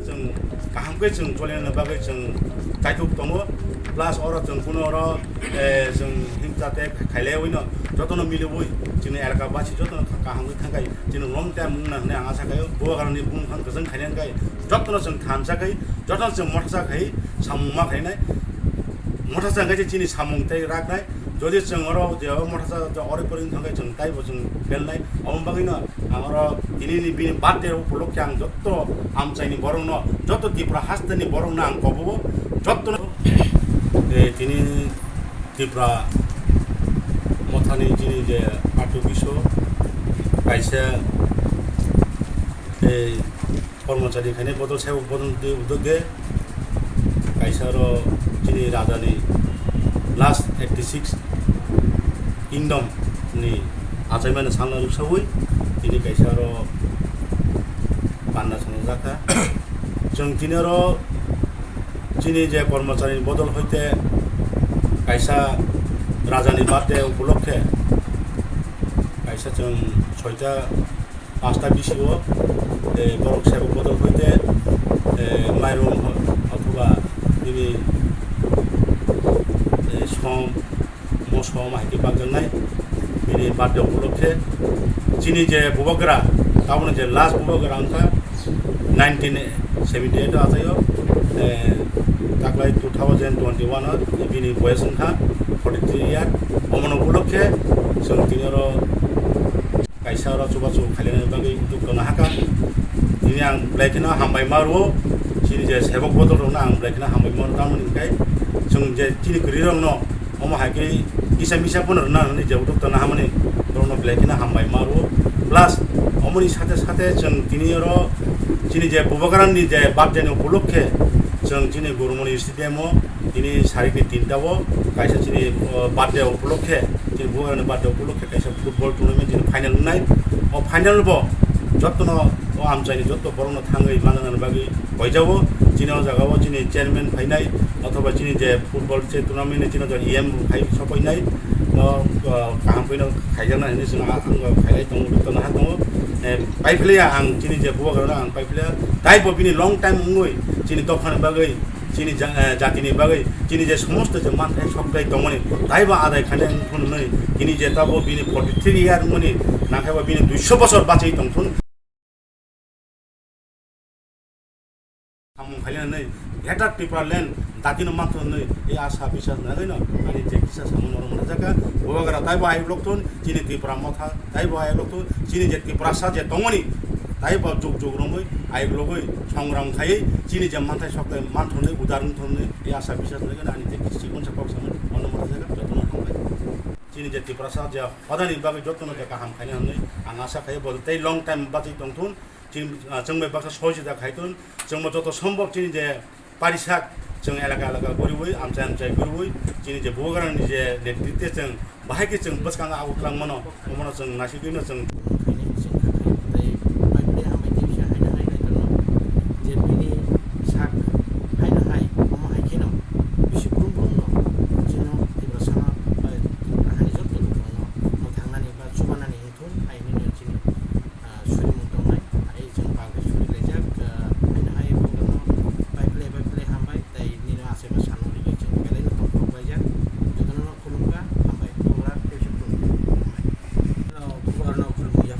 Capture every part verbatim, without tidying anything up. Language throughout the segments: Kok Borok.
Chwng kaham khe chwng choli rwna bagwi chwng kaitor tongo, plus oro chwng kunu oro, eh, chwng himsa tei khailaiwi no jotono miliwi chini elaka basi jotono kaham khe thangkhai chini long time wngna hwnwi ang acha khaio. Bubagrani bumung phang kwchwng khainai hwnkhe jotono chwng thansa khai, jotono chwng motha sa khai samung ma khainai, motha sa khai chini samung tei raknai. Jodi chwng oro je o motha sa ore pore wngkha khe chwng taibo chwng fail nai. Omo bagwino ang oro tinini bini birthday upolokhe ang jotto amchaini borokno, jotto Tripura hasteni borokno ang kobogo, jottono, eh, tini Tripura mothani chini je arthu biso kaisa, eh, kormochari khainai bodol sebo bodol de udok de kaisa oro chini rajani last eighty six kingdom ni achaimani salna ruksawi tini kaisa oro panda swngjak kha. Chwng tini oro chini je kormochari ni bodol hoite kaisa rajani birthday upolokhe kaisa chwng soita pasta bisio, eh, borok sebok bodol hoite, eh, mairum ho-, othoba nini, eh, som, mosom hai khe bakjaknai. Bini birthday upolokhe chini je bubagra, taboni je last bubagra wngkha nineteen seventy eight o achaio, eh, taklai two thousand twenty one o bini boyes wngkha forty three year. Omono upolokhe chwng tini oro kaisa oro chubachu khailani bagwi utuk tongna hakha. Tini ang belai kheno hambai ma rwo, chini je sebok bodol rokno ang belai kheno hambai ma rwo, tamoni hwnkhe chwng je chini kwrwi rokno omo hai khe kisa misa phano rwna hwnwi je utuk tongna hamani borokno belai kheno hambai ma rwo. Plus omoni sate sate chwng tini oro chini je bubagrani je birthday ni upolokhe chwng chini Gurumoni stadium o tini sarikni tinta o kaisa chini, o, birthday upolokhe, chini bubagrani birthday upolokhe kaisa football tournament chini final wngnai. O final bo jottono o amchaini jotto borokno thangwi manna bagwi koijao. Chini o jaga o chini chairman phainai othoba chini je football je tournament ni chini je E M phai sokoinai. O, o, kaham khe no khaijaknai hinwi chwng ang khailai tongo, tongna ha tongo. Eh, paiphlaiya ang chini je bubagrano ang paiphlaiya. Taibo bini long time wngwi chini dophani bagwi chini ja-, eh, jatini bagwi, chini je somosto je manthai sokthai tongmani, taibo adai khainai wngthun hwnwi, tini je tabo bini forty three year wngmani, nangkhaibo bini duiso bosor bachwi tongthun. Samung khainai hwnwi, Greater Tipraland datino manthun hwnwi, e asa bisas nagwino, ani je kisa samung norok manjakha, bubagra taibo ayuk lokthun, chini Tipra motha, taibo ayuk lokthun, chini je Tiprasa je tongmani, taibo juk juk romwi, ayuk logwi, songram khaiwi, chini je manthai sokthai manthunwi, udar wngthunwi, e asa bisas nagwino, ani je kisi chikon sa kok samung, ono motha jaga, jotono hambai. Chini je Tiprasa je hodani bagwi jotono je kaham khainai hwnwi, ang asa khai bo tei long time bachwi tongthun, chini, ah, chwng bai baksa sohojita khaithun, chwngbo joto sombhob chini je parisak, chwng elaka elaka guriwi, amchai amchai guriwi, chini je bubagrani je netritwe chwng bahai khe chwng bwskango abo twlang mano, omono chwng naisingwino chwng. Khainai chwng kha khai tei bai bai hambai tei bisa haino hai nai tono je bini sak haino hai omo hai kheno bisi brum brum no chwngno Tiprasano bai Tiprahani joto borokno mwthangnani ba chubanani wngthun hai hinwi chini, ah, surimung tongnai. Hai chwng bagwi suri laijak, ah, haino hai borokno bai phlai bai phlai hambai tei nini aswk sano rwgwi chwng belaino tongthok laijak. Jotono khulumkha, hambai. Bubagra tei se khulumkha, hambai. Bubagrano khulumya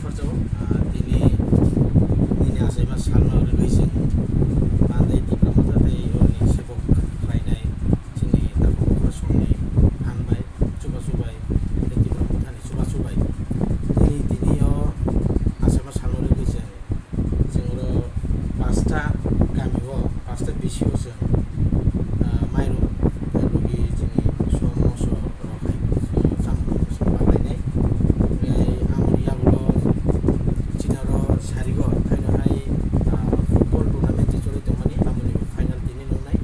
Bisi o chwng, ah, mairum, logi chini som moso rok hai, ah, chamung chwng baglainai. Omono yagulo chini oro sarigo, haino hai, ah, football tournament je choli tongmani, amoni final tini nungnai.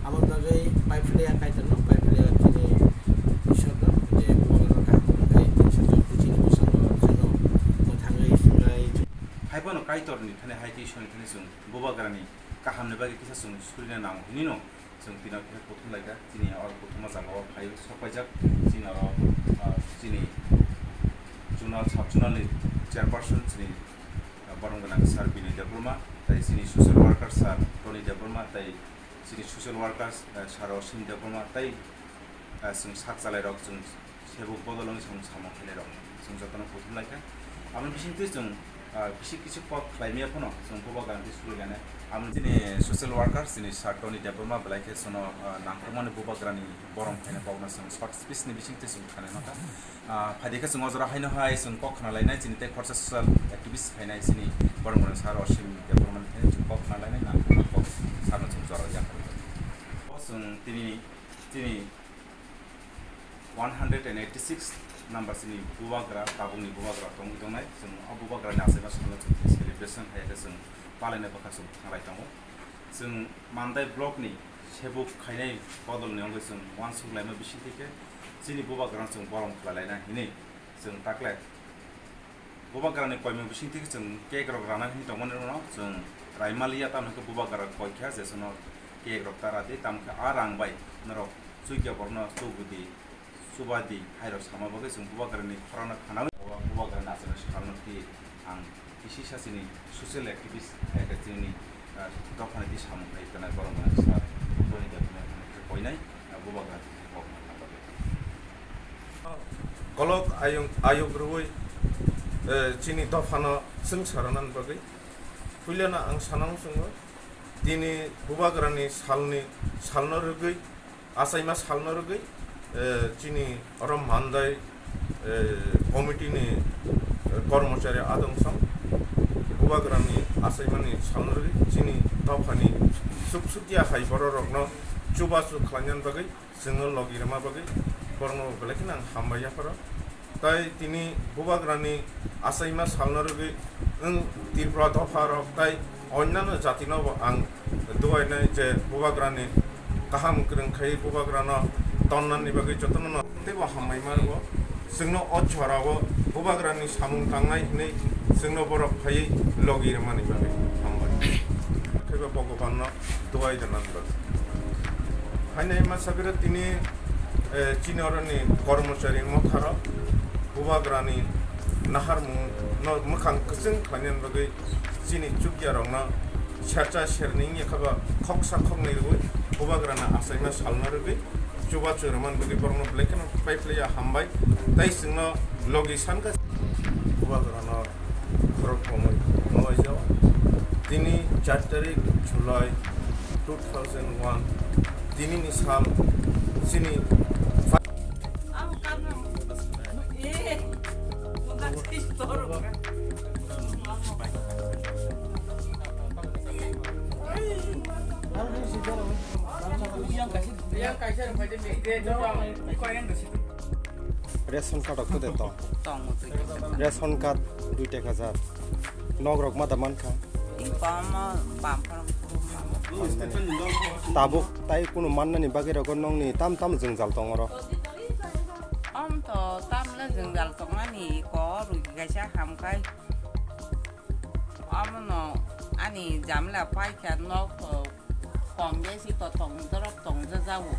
Amo bagwi pai phlaiya Kaitorno, pai phlaiya chini Isorno, je bubagrano kaham khe tini sajak chini bwskango chwngno mwthangwi swngwi. Haiphano Kaitorni thani hai tei Isorni thani chwng bubagrani kahamni bagwi kisa chwng surina nango hinwi no chwng tino khe kuthum laikha. Chini oro kuthuma jagao phai sokpaijak chini oro, ah, chini zonal, sub zonalni chairperson chini, ah, borom gwnang sir Binoy Debbarma, tei chini social worker sir Tony Debbarma, tei chini social worker, ah, sir Osim Debbarma, tei, ah, chwng sak chalairok chwng sebuk bodol wngwi chwng samung khainairok chwng jotono kuthum laikha. Aboni bisingtwi chwng, ah, bisi kisi kok khlaimaya phano chwng bubagrani twi suri gane. Aboni chini social worker chini sir Tony Debbarma belai khe chwngno, ah, nangkukmani bubagrani borom khaina kokno chwng short speech ni bisingtwi chwng khanai mankha. Ah, phaidi khe chwng o jora haino hai chwng kok khna lainai chini tei khorsa social activist khainai chini borok rok sir Osim Debbarma ni khe chwng kok khna lainai nangkukmani kok sir no chwng jora yakarwi. O chwng tini, tini one hundred and eighty six number chini bubagra, tabukni bubagra tongwi tongnai. Chwng o bubagrani achaima salno chwng celebration hai khe chwng palaina bwkha chwng thanglai tongo. Chwng Mandai block ni sebuk khainai bodol ni wngwi chwng uansuk laima bisingtwi khe chini bubagrano chwng borom khlai laina hinwi chwng taklai. Bubagrani koimung bisingtwi chwng cake rok rana hinwi tongmani rokno chwng raimaliya, tamoni khe bubagra koi kha je chwngno cake rok ta radi, tamo khe a rang bai norok chukya borokno chubudi, chubadi hai rok sama bagwi chwng bubagrani khorano khanaui bubagrani achaima salno twi ang kisi sa chini social activist hai khe chini, ah, dophani twi samung khai tongnai borok mwnai sa boni dophani khe koinai, ah, bubagrani kok manna bagwi. Kolok ayung, ayuk rwui, eh, chini dophano chwng saranani bagwi. Puilano ang sana muchungo, tini bubagrani salni, salno rwgwi, achaima salno rwgwi, eh, chini oro Mandai, eh, committee ni, eh, kormochari adong song bubagrani achaimani salno rwgwi chini dophani suk sukya hai borok rokno chubachu khlainani bagwi chwngno logi rwma bagwi borokno belai kheno ang hambai yapharo. Tai tini bubagrani achaima salno rwgwi wng Tripura dopha rok tai onnano jatino bo ang duainai je bubagrani kaham kwrwng khai bubagrano tonnani bagwi jotono no teibo hambai ma rwo. Chwngno o jorao bubagrani samung tangnai hinwi chwngno borok phaiwi logi rwmani bagwi hambai. Khaiba Bhagwanno duai rwna bagwi. Haino ma sakira tini, eh, chini oroni kormochari motharo bubagrani naharmungno mwkhang kwchwng khlainani bagwi chini chukyarokno sercha serni wngya khaba khoksa khoknwi rwui bubagrano achaima salna rwgwi chubachu rwmani bagwi borokno belai kheno pai phlaiya hambai tei chwngno logi sankha. Bubagrano khorok komwi nuaijao. Tini char tarik July two thousand one, tini ni sal chini Ration card rok to de to. Tongo twi kisa. Ration card dui taka jar. Nok rok ma da man kha. I pama bam pha. Tabuk tai kunu mannani bagwi rogo nongni tam tam jwngjal tong oro. Om to tam le jwngjal tongmani ko rui kaisa ham kai. Omono ani jamla paikha nok to kom besi to tong dorok tong jajago.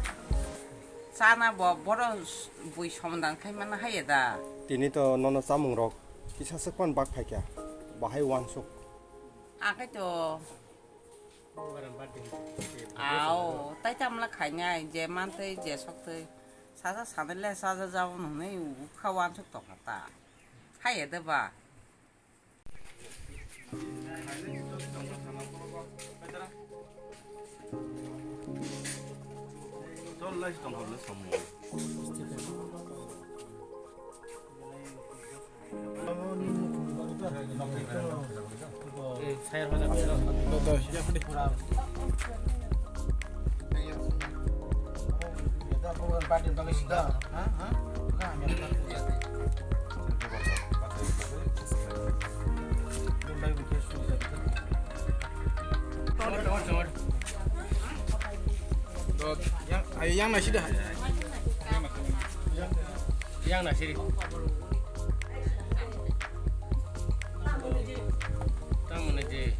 Chana bo boro bui somadan khai mana haiya da. Tini to nono chamung rok kisa swk pan bak phaikha, bahai uansuk. Akai to. Ao, tai tamla khainai, je mantwi, je soktwi. Saja sanai le saja jabo nungnai ukha uansuk tongkha ta. Haiya da ba. Yang, ayo, yang nasi dah. Yang nasi. Tamo na je.